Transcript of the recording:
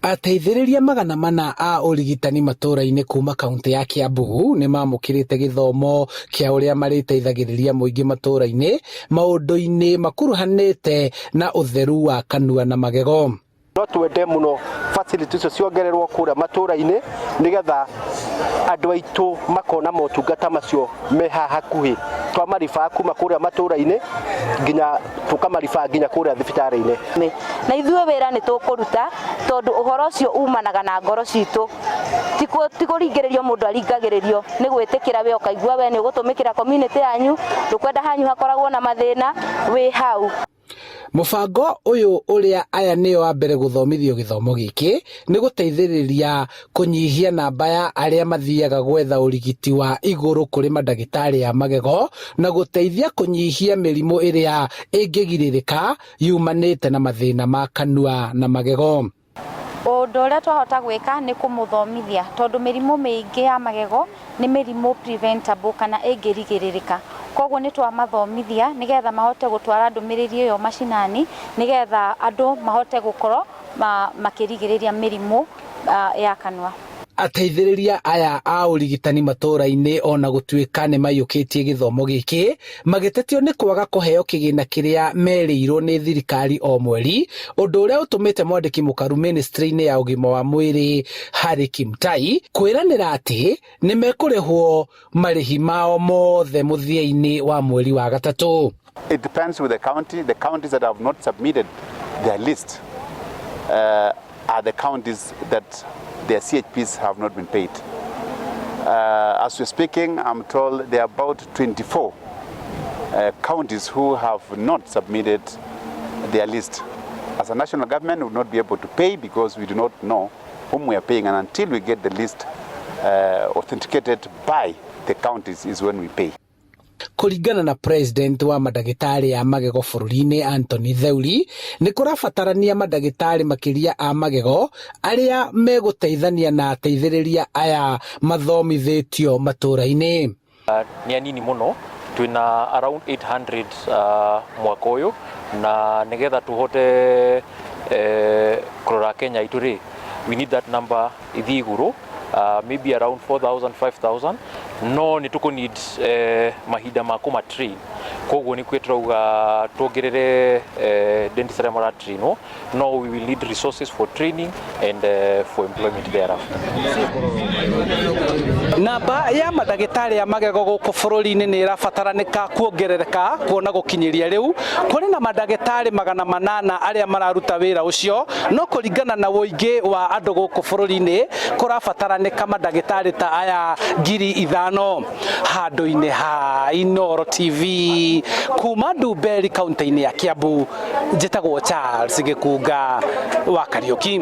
Ateithĩrĩria 400 a ũrigitani matũra-inĩ kuma kaunti ya Kiambu nĩ mamũkĩrĩte gĩthomo kĩa ũrĩa marĩteithagĩrĩria mũingĩ matũra-inĩ maũndũ-inĩ makuruhanĩte na ũtheru wa kanua na magego. No twende mũno facility icio ciongererwo kũrĩa matũra-inĩ nĩgetha andũ aitũ makona motungata macio me haha hakuhĩ, twamaribaa kuma kũrĩa matũra-inĩ nginya tũkamaribaa nginya kũrĩa thibitarĩ-inĩ. Na ithuĩ wĩra nĩ tũkũruta tondũ ũhoro ũcio umanaga na ngoro citũ, ti kũringĩrĩrio mũndũ aringagĩrĩrio, nĩ gwĩtĩkĩra we ũkaigua we nĩ ũgũtũmĩkĩra community yanyu, ndũkwenda hanyu hakoragwo na mathĩna, wĩ hau. Mũbango ũyũ ũrĩa aya nĩo a mbere gũthomithio gĩthomo gĩkĩ nĩ gũteithĩrĩria kũnyihia namba ya arĩa mathiaga gwetha ũrigiti wa igũrũ kũrĩ mandagĩtarĩ a magego na gũteithia kũnyihia mĩrimũ ĩrĩa ĩngĩgirĩrĩka yumanĩte na mathĩna ma kanua na magego. Ũndũ ũrĩa twahota gwĩka nĩ kũmũthomithia tondũ mĩrimũ mĩingĩ ya magego nĩ mĩrimũ preventable kana ĩngĩrigĩrĩrĩka. Koguo nĩ twamathomithia nĩgetha mahote gũtwara ndũmĩrĩri ĩyo macinani nĩgetha andũ mahote gũkorwo makĩrigĩrĩria mĩrimũ ya kanua. Ateithĩrĩria aya a ũrigitani matũra-inĩ ona gũtuĩka nĩ maiyũkĩtie gĩthomo gĩkĩ magĩtetio nĩ kwaga kũheo kĩgĩna kĩrĩa merĩirwo nĩ thirikari o mweri, ũndũ ũrĩa ũtũmĩte mwandĩki mũkaru ministry-inĩ ya ũgima wa mwĩrĩ Harry Kimtai kwĩranĩra atĩ nĩ mekũrĩhwo marĩhi mao mothe mũthia-inĩ wa mweri wa gatatũ. It depends with the county. The counties that have not submitted their list are the counties that their CHPs have not been paid. As we're speaking, I'm told there are about 24 counties who have not submitted their list. As a national government, we will not be able to pay because we do not know whom we are paying, and until we get the list authenticated by the counties is when we pay. Kũringana na president wa mandagĩtarĩ a magego bũrũri-inĩ Anthony Theuri, nĩ kũrabatarania mandagĩtarĩ makĩria a magego arĩa megũteithania na ateithĩrĩria aya mathomithĩtio matũra-inĩ. Nĩ anini mũno, twĩna around 800 mwaka ũyũ, na nĩgetha tũhote kũrora Kenya itũ rĩ, we need that number ithiĩ igũrũ, maybe around 4000 5000, no nĩ tũkũ need mahinda ma kũma train. Koguo nĩkuo tũrauga tuongerere dentist arĩa maratrainwo, no we will need resources for training and for employment thereafter. Namba ya mandagĩtarĩ a magego gũkũ bũrũri-inĩ nĩ ĩrabataranĩka kuongerereka, kuona gũkinyĩria rĩu kũrĩ na mandagĩtarĩ 800 arĩa mararuta wĩra ũcio, no kũringana na ũingĩ wa andũ gũkũ bũrũri-inĩ kũrabataranĩka mandagĩtarĩ ta aya 5,000. Handũ-inĩ ha Inooro TV kuma Ndumberi kaunti-inĩ ya Kiambu, njĩtagwo Charles Gĩkunga wa Kariũki.